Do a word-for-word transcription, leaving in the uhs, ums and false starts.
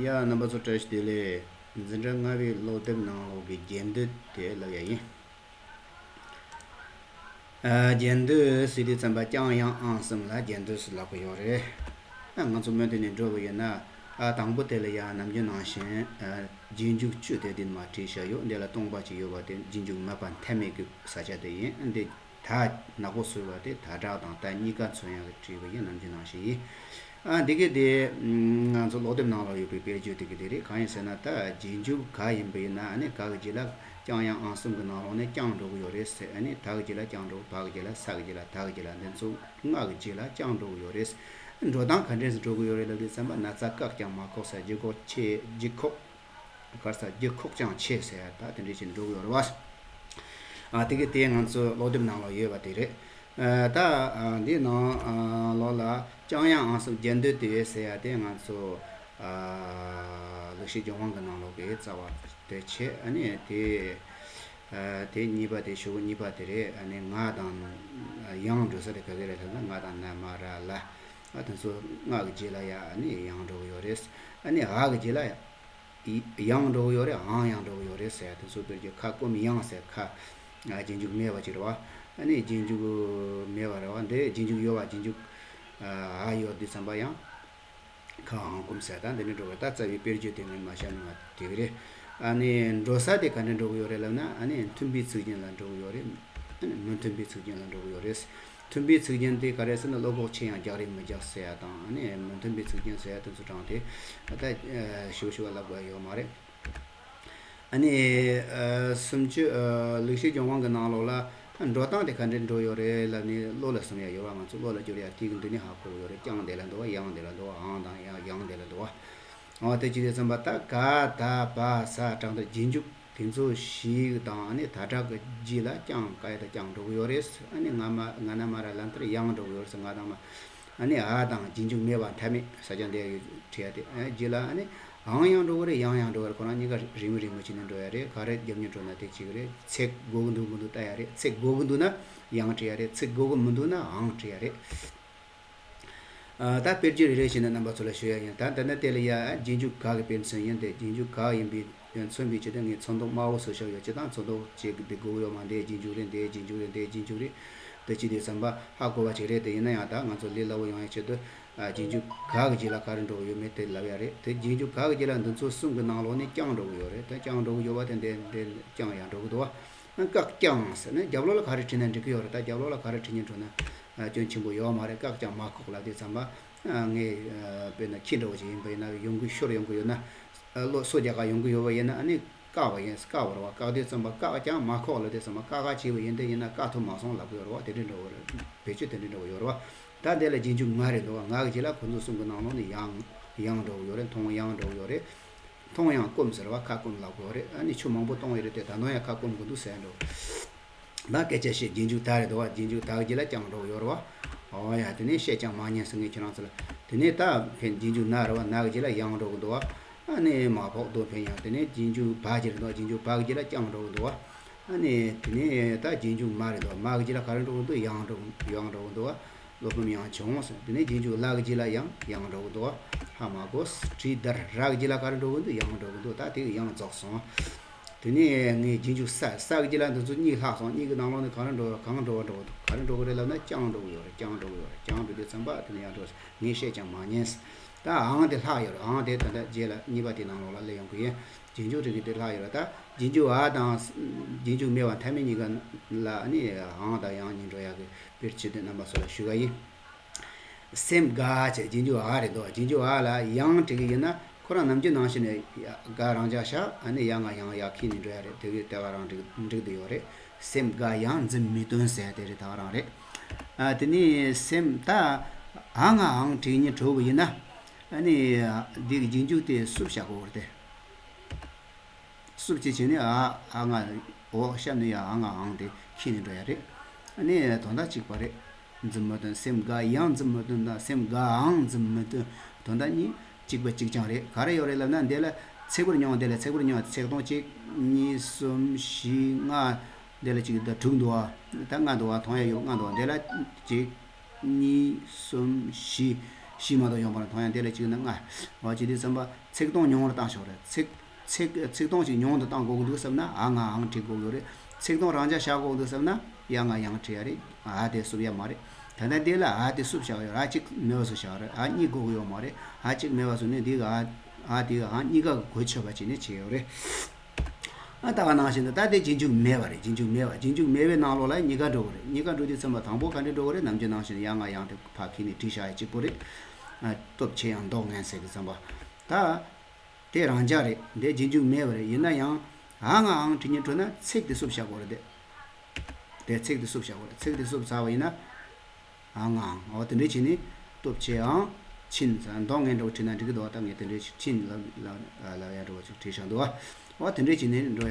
ཡ། རྣམ་པ་ཚོ་བཀྲ་ཤིས་བདེ་ལེགས། འཛིན་གྲྭ་ལྔ་པའི་ཀློག་དེབ་ནང་ལོགས་ཀྱི་རྒྱན་སྡུད་དེ་ལབ་ཡ་ཡིན། ཨ། རྒྱན་སྡུད་ཟེར་དུས་ཙམ་པ་ཀྱང་ཡང་ཨང་གསུམ་ལ་རྒྱན་སྡུད་ཟེར་ལབ་ཀྱི་ཡོད་རེད། ཨ། ང་ཚོ་མུ་མཐུད་ནས་འགྲོ་གི་ཡོད་ན། ཨ། དང་པོ་དེ་ལ་ཡང་ནམ་རྒྱུན་ནང་བཞིན། ཨ། རྗེས་འཇུག་བཅུ་དེ་འདི་ནས་མར་བྲིས་བཞག་ཡོད། འདི་ལ་སྟོང་པ་གཅིག་ཡོད་པ་དེ་རྗེས་འཇུག་མེད་པ་མཐའ་མེད་ཀྱི་ས་ཆ་དེ་ཡིན། འདི་ད་ནག་པོ་བཟོས་པ་དེ་ད་དྲག་དང་ད་གཉིས་ཀ་མཚོན་ཡག་གི་བྲིས་པ་ཡིན། ནམ་རྒྱུན་ནང་བཞིན་ཡིན། ཨ། འདི་གའི་དེ་ང་ཚོ་ཀློག་དེབ་ནང་ལ་ཡོད་པའི་དཔེར་བརྗོད་དེ་གི་དེ་རེད། གང་ཡིན་ཟེར་ན། ད་རྗེས་འཇུག་ག་ཡིན་པ་ཡིན་ན། ཨ་ནི་ག་གི་རྗེས་ལ་ཀྱང་ཡང་ཨང་གསུམ་གི་ནང་ལོགས་ནས་ཀྱང་འགྲོ་གི་ཡོད་རེད་ཟེར། ཨ་ནི་ད་གི་རྗེས་ལ་ཀྱང་འགྲོ། བ་གི་རྗེས་ལ་ས་གི་རྗེས་ལ། ད་གི་རྗེས་ལ། འདི་ཚོ་ལྔ་གི་རྗེས་ལ་ཀྱང་འགྲོ་གི་ཡོད་རེད། འགྲོ་སྟངས་ག་འདྲས་སེ་འགྲོ་གི་ཡོད་རེད་ལབ་དུས་ཙམ་པ། ན་ཚ་བཀག་ཀྱང་མ་ཁོག་ཟེར། ལྗིད་ཁོག་ཆེ། ལྗིད་ཁོག་གར་ས་ལྗིད་ཁོག་ཀྱང་ཆེ་ཟེར། ད་དེ་འདྲས་བྱས་ནས་འགྲོ་གི་ཡོད་རེད་བ། ཨ། དེ་གི་དེ་ང་ཚོ་ཀློག་དེབ་ནང་ལ་ཡོད་པ་དེ་རེད། ཨ། ད། ཨ། འདི་ནང་། ཨ། ལོགས་ལ་ཀྱང་ཡང་ཨང་གསུམ་རྒྱན་སྡུད་དེ་ཡོད་ཟེར་ཡ་དེ་ང་ཚོ། ཨ། ལེགས་བཤད་ལྗོན་དབང་གི་ནང་ལོགས་ཀྱི་རྩ་བ་དེ་བྱས། ཨ་ནི་དེ། ཨ། དེ་གཉིས་པ་དེ། ཞོགས་གཉིས་པ་དེ་རེད། ཨ་ནི་ང་དང་ཡང་འགྲོ་ས་དེ་ག་གི་རེད་ལབ་ན། ང་དང་ན་མ་ར་ལ། ཨ། དེ་ཚོ་ང་གི་རྗེས་ལ་ཡ། ཨ་ནི་ཡང་འགྲོ་གི་ཡོད་རེད། ཨ་ནི་འ་གི་རྗེས་ལ་ཡ། ཡང་འགྲོ་གི་ཡོད་རེད། འང་ཡང་འགྲོ་གི་ཡོད་རེད་ཟེར་ཡ་དེ་ཚོ། དཔེར་བརྗོད་ཁ་སྐོམ་ཡང་ཟེར། ཁ། ཨ། རྗེས་འཇུག་མེད་པ་ཅིག་རེད་བ། ཨ་ནི་རྗེས་འཇུག་མེད་པ་རེད་བ། འདི་རྗེས་འཇུག་ཡོད་པ། རྗེས་འཇུག་ཨ། ཡོད་དུས་ཙམ་པ་ཡང་ཁ་འང་སྐོམ་ཟེར། ད་འདི་འདྲ་འགྲོ་བའི། ད་རྩ་བའི་དཔེར་བརྗོད་དེ་ངས་མ་བཤད་ནས་མ་དེ་གི་རེད། ཨ་ནི་འགྲོ་ས་དེ་ག་འདྲ་འགྲོ་གི་ཡོད་རེད་ལབ་ན། ཨ་ནི་མཐུན་པའི་ཚིག་རྒྱན་ལ་འགྲོ་གི་ཡོད་རེད། ཨ་ནི་མི་མཐུན་པའི་ཚིག་རྒྱན་ལ་འགྲོ་གི་ཡོད་རེད། མཐུན་པའི་ཚིག་རྒྱན་དེ་ག་རེ་ཟེར་ན། བློ་ཁོག་ཆེ་ཡང་རྒྱག་རེས་མི་རྒྱག་ཟེར་ཡ་དང་། ཨ་ནི་མི་མཐུན་པའི་ཚིག་རྒྱན་ཟེར་ཡ་དེ་ཚོ་དྲངས་ཏེ། ད་ཞིབ་ཞིབ་ལབ་དགོས་ཡོད་མ་རེད། ཨ་ནི། ཨ། སུམ་ཅུ། ཨ། ལེགས་བཤད་ལྗོན་དབང་གི་ནང་ལོགས་ལ། ཨ། འགྲོ་སྟངས་དེ་ག་འདྲས་འགྲོ་ཡོད་རེད་ལབ་ནས་བློ་ལ་སིམ་ཡ་ཡོད་པ། ང་ཚོ་བློ་ལ་འགྱུར་ཡ་དེ་གི་འདི་ནས་ཧ་གོ་གི་ཡོད་རེད། ཀྱང་དེ་ལ་འདུག་བ། ཡང་དེ་ལ་འདུག་བ། འང་དང་ཡང་། ཡང་དེ་ལ་འདུག་བ། འོ། དེ་བྱེད་དུས་ཙམ་པ་ད་ག་ད་བ་ས་དྲངས་ཏེ་རྗེས་འཇུག་དེ་ཚོ་ཞིག་དང་། ཨ་ནི་ད་དྲག་གི་རྗེས་ལ་ཀྱང་ག་ཡ་ད་ཀྱང་འགྲོ་གི་ཡོད་རེད། ཨ་ནི་ང་མ་ང་ན་མ་ར་ལ་འདིར་ཡང་འགྲོ་གི་ཡོད་རེད་ཟེར། ང་དང་མ། ཨ་ནི་འ་དང་རྗེས་འཇུག་མེད་པ་མཐའ་མེད་ས་ཆ་འདི་ཡོད་བྲིས་ཡ་དེ། ཨ། རྗེས་ལ་ཨ་ནི་འང་ཡང་འགྲོ་གི་རེད། ཡང་ཡང་འགྲོ་གི་རེད། ཁོ་རང་གཉིས་ཀ་རེས་མོས་རེས་མོས་བྱས་ནས་འགྲོ་ཡ་རེད། ག་རེ་རྒྱབ་གཉེར་འགྲོ་ན་དེ་གཅིག་རེད། ཚིག་གོ་གི་འདུག་མི་འདུག་ལྟ་ཡ་རེད། ཚིག་གོ་གི་འདུག་ན་ཡང་བྲིས་ཡ་རེད། ཚིག་གོ་གི་མི་འདུག་ན་འང་བྲིས་ཡ་རེད། ཨ། ད་དཔེར་བརྗོད་རེ་རེ་བྱས་ནས་རྣམ་པ་ཚོ་ལ་ཞུ་ཡ་ཡིན། ད་འདི་ནི་དེ་ལ་ཡ། ཨ། རྗེས་འཇུག་ག་གི་དཔེར་མཚོན་ཡིན་ཏེ། རྗེས་འཇུག་ག་ཡིན་པའི་མཚོན་པའི་ཆེད་དུ་ངས་ཚོན་མདོག་དམར་པོ་བཟོས་བཞག་ཡོད། སྤྱིར་བཏང་ཚོན་མདོག་ཅིག་འདི་དགོས་ཡོད་མ། འདི་རྗེས་འཇུག་རེད། འདི་རྗེས་འཇུག་རེད། འདི་རྗེས་འཇུག་རེད། འདི་བྱེད་དུས་ཙམ་པ་ཧ་གོ་བ་ཅིག་རེད་དེ། ཡིན་ན་ཡང་ད་ང་ཚོ་ལས་སླ་བོ་ཡོང་ཡ་ཆེད་དུ། ཨ། རྗེས་འཇུག་ག་གི་རྗེས་ལ་ག་རེ་འགྲོ་གི་ཡོད་མེད་དེ་ལབ་ཡ་རེད། དེ་རྗེས་འཇུག་ག་གི་རྗེས་ལ་འདི་ཚོ་གསུམ་གི་ནང་ལོགས་ནས་ཀྱང་འགྲོ་གི་ཡོད་རེད། དེ་ཀྱང་འགྲོ་གི་ཡོད་པ་དེ་འདི་འདི་ཀྱང་ཡང་འགྲོ་གི་འདུག་བ། ཨ། བཀག་ཀྱང་ཟེར་ནས་རྒྱབ་ལོགས་ལ་ག་རེ་བྲིས་ན་འགྲིག་གི་ཡོད་རེད། ད་རྒྱབ་ལོགས་ལ་ག་རེ་བྲིས་ཉན་འགྲོ་ན། ཨ། སྐྱོན་ཆེན་པོ་ཡོད་མ་རེད། བཀག་ཀྱང་མ་ཁོག་ལབ་དུས་ཙམ་པ། ཨ། ངས། ཨ། དཔེར་ན་ཁྱི་འདྲ་བོ་ཅིག་ཡིན་པ་ཡིན་ན། ཡོང་གི་ཤོར་ཡོང་གི་ཡོད་ན། ཨ། བློ་སོ་རྒྱག་ག་ཡོང་གི་ཡོད་པ་ཡིན་ན། ཨ་ནི་བཀག་པ་ཡིན། བཀག་པ་རེད་བ། བཀག་དུས་ཙམ་པ་བཀག་ཀྱང་མ་ཁོག་ལབ་དུས་ཙམ་པ། བཀག་ག་བྱས་པ་ཡིན་དེ་ཡིན་ན་བཀག་ཐུབ་མ་སོང་ལབ་གི་ཡོད་རེད་བ། དེ་འདྲ་འདྲ་བོ་རེད། བེད་སྤྱོད་དེ་འདྲ་འདྲ་བོ་ཡོད་རེད་བ། ད་འདི་ལ་རྗེས་འཇུག་ང་རེད་འདུག་བ། ང་གི་རྗེས་ལ་ཁོ་ཚོ་གསུམ་གི་ནང་ལོགས་ནས་ཡང་ཡང་འགྲོ་གི་ཡོད་རེད། མཐོང་ཡང་འགྲོ་གི་ཡོད་རེད། མཐོང་ཡང་སྐོམ་ཟེར་བ། ཁ་སྐོམ་ལབ་དགོས་རེད། ཨ་ནི་ཆུ་མང་པོ་བཏུང་ཡོད་རེད་དེ། ད་དུང་ཡང་ཁ་སྐོམ་གི་འདུག་ཟེར་འགྲོ། ད་སྐད་ཆ་བཤད། རྗེས་འཇུག་ད་རེད་འདུག་བ། རྗེས་འཇུག་ད་གི་རྗེས་ལ་ཀྱང་འགྲོ་གི་ཡོད་རེད་བ། ཨོ་ཡ། དེ་ནས་བཤད་ཀྱང་མ་ཉན་ཟེར། ངས་ཁྱེད་རང་ཚོ་ལ། དེ་ནས་ད་ཕན་རྗེས་འཇུག་ན་རེད་བ། ན་གི་རྗེས་ལ་ཡང་འགྲོ་གི་འདུག་བ། ཨ་ནི་མ་ཕོག་དོ་ཕན་ཡང་། དེ་ནས་རྗེས་འཇུག་བ་གི་རེད་འདུག་བ། རྗེས་འཇུག་བ་གི་རྗེས་ལ་ཀྱང་འགྲོ་གི་འདུག་བ། ཨ་ནི་དེ་ནས་ད་རྗེས་འཇུག་མ་རེད་འདུག་བ། མ་གི་རྗེས་ལ་ག་རེ་འགྲོ་གི་འདུག་ཡང་འགྲོ། ཡང་འགྲོ་གི་འདུག་བ། བློ་ཕམ་ཡང་བྱུང་ཟེར། དེ་ནས་རྗེས་འཇུག་ལ་གི་རྗེས་ལ་ཡང་ཡང་འགྲོ་གི་འདུག་བ། ཧ་མ་གོ། བྲིས་དར། ར་གི་རྗེས་ལ་ག་རེ་འགྲོ་གི་འདུག་ཡང་འགྲོ་གི་འདུག་ད་དེ་གི་ཡང་རྫོགས་སོང་། དེ་ནས་ངས་རྗེས་འཇུག་ས། ས་གི་རྗེས་ལ་འདི་ཚོ་གཉིས་ལྷག་སོང་། གཉིས་ཀྱི་ནང་ལོགས་ནས་གང་རེ་འགྲོ། གང་འགྲོ་བ་འགྲོ་གི་འདུག་ག་རེ་འགྲོ་གི་རེད་ལབ་ན། ཀྱང་འགྲོ་གི་ཡོད་རེད། ཀྱང་འགྲོ་གི་ཡོད་རེད། ཀྱང་འགྲོ་དུས་ཙམ་པ་དེ་ནས་ཡང་འགྲོ། ངས་བཤད་ཀྱང་མ་ཉན། ད་འང་དེ་ལྷག་ཡོད་རེད། འང་དེ་ད་ལྟ་རྗེས་ལ་གཉིས་པ་དེའི་ནང་ལོགས་ལ་སླེབས་ཡོང་གི་ཡིན། རྗེས་འཇུག་རིགས་ཀྱི་དེ་ལྷག་ཡོད་རེད། ད་རྗེས་འཇུག་འ་དང་རྗེས་འཇུག་མེད་པ་མཐའ་མེད་གཉིས་ཀ་ལ་ནི་འང་དང་ཡང་གཉིས་འགྲོ་ཡག་གི་དཔེར་བྱས་ཏེ་རྣམ་པ་ཚོ་ལ་ཞུ་ག་ཡིན། སེམས་དགའ་བྱས། རྗེས་འཇུག་འ་རེད་འདུག་རྗེས་འཇུག་འ་ལ་ཡང་བྲིས་གི་ཡིན་ན། ཁོ་རང་ནམ་རྒྱུན་ནང་བཞིན་ནས་དགའ་རང་འཇགས་བཞག་ཨ་ནི་ཡ་ང་ཡང་ཡ་ཁྱེར་ནས་འགྲོ་ཡ་རེད། དེ་གི་ལྟེ་བ་རང་འགྲིག་འགྲིག་དུ་ཡོད་རེད། སེམས་དགའ་ཡང་འཛིན་མི་བཏུན་ཟེར་དེ་རེད། ད་ག་རང་རེད། ཨ། དེ་ནས་སེམས་ད་འ་ང་འང་བྲིས་ནས་འགྲོ་གི་ཡིན་ན། ཨ་ནི་འདི་གི་རྗེས་འཇུག་དེ་སུབ་བྱ་དགོས་རེད་དེ། སུབ་ཅིག་བྱས་ནས་འ། འ་ང་འོག་གཤམ་ནས་ཡ་འ་ང་འང་དེ་ཁྱེར་ནས་འགྲོ་ཡ་རེད། ཨ་ནི་དོན་དག་གཅིག་པ་རེད། འཛིན་མི་བཏུན། སེམས་དགའ་ཡང་འཛིན་མི་བཏུན་དང་སེམས་དགའ་འང་འཛིན་མི་བཏུན། དོན་དག་གཉིས་གཅིག་པ་གཅིག་རྐྱང་རེད། ག་རེ་ཡོད་རེད་ལབ་ན། འདི་ལ་ཚེག་བར་སྙིང་། འདི་ལ་ཚེག་བར་སྙིང་། ཚེག་དོན་གཅིག་གཉིས་གསུམ་བཞི་ལྔ། འདི་ལ་གཅིག་ད་དྲུག་འདུག་བ། ད་ལྔ་འདུག་བ། མཐོང་ཡ་ཡོད། ལྔ་འདུག་བ། འདི་ལ་གཅིག་གཉིས་གསུམ་བཞི། བཞི་མ་གཏོགས་ཡོང་བ་རེད། མཐོང་ཡང་དེ་ལ་གཅིག་ན་ལྔ། འོ་བྱེད་དུས་ཙམ་པ་ཚིག་སྟོང་ཉུང་བར་བཏང་ཆོག་རེད། ཚིག་ཚིག་ཚིག་སྟོང་ཞིག་ཉུང་དུ་བཏང་དགོས་ཀྱི་འདུག་བསམ་ན་ཨ་ང་ཨང་བྲི་དགོས་ཀྱི་རེད། ཚིག་སྟོང་རང་འཇགས་བཞག་དགོས་འདུག་བསམ་ན་ཡ་ང་ཡང་བྲི་ཡ་རེད། ཨ་དེ་བསུབ་ཡ་མ་རེད། ད་ལྟ་འདི་ལ་ཨ་དེ་བསུབ་བཞག་ཡོད། ཨ་གཅིག་མེད་པ་བཟོ་བཞག་རེད། ཨ་གཉིས་དགོས་ཀྱི་ཡོད་མ་རེད། ཨ་གཅིག་མེད་པ་བཟོ་ནས་འདི་ག་ཨ་ཨ་དེ་ག་ཨ་གཉིས་ཀ་གི་གོ་ཆོད་པ་བྱས་ནས་བྱས་ཡོད་རེད། ཨ་ད་ག་ནང་བཞིན་དུ་ད་དེ་རྗེས་འཇུག་མེད་པ་རེད། རྗེས་འཇུག་མེད་པ། རྗེས་འཇུག་མེད་པའི་ནང་ལོགས་ལ་གཉིས་ཀ་འགྲོ་གི་རེད། གཉིས་ཀ་འགྲོ་དུས་ཙམ་པ་དང་པོ་ག་འདྲ་འགྲོ་གི་རེད། ནམ་རྒྱུན་ནང་བཞིན་ཡ་ང་ཡང་དེ་ཕར་ཁྱེར་ནས་བྲིས་བཞག་ཡ་གཅིག་པོ་རེད། ཨ་སྟོབས་ཆེ་ཡང་མདོག་ངན་ཟེར་གི་ཙམ་པ། ད་དེ་རང་འཇགས་རེད། འདི་རྗེས་འཇུག་མེད་པ་རེད། ཡིན་ན་ཡང་ཨ་ང་ཨང་བྲིས་ཉིན་འགྲོ་ན་ཚིག་དེ་བསུབ་བཞག་དགོས་རེད། དེ་དེ་ཚིག་དེ་བསུབ་བཞག་དགོས་རེད། ཚིག་དེ་བསུབ་ཚར་བ་ཡིན་ན། ཨང་ཨང་། འོ་དེ་འདྲས་བྱས་ནས་སྟོབས་ཆེ་ཨང་ཕྱིན་ཟེར་མདོག་ངན་འདྲ་བོ་བྲིས་ན་འགྲིག་གི་འདུག་ད་ངས་དེ་འདྲས་ཕྱིན་ལབ་ལབ་ལབ་ཡ་འདྲ་བོ་ཅིག་བྲིས་བཞག་འདུག་འོ་དེ་འདྲས་བྱས་ནས་འགྲོ།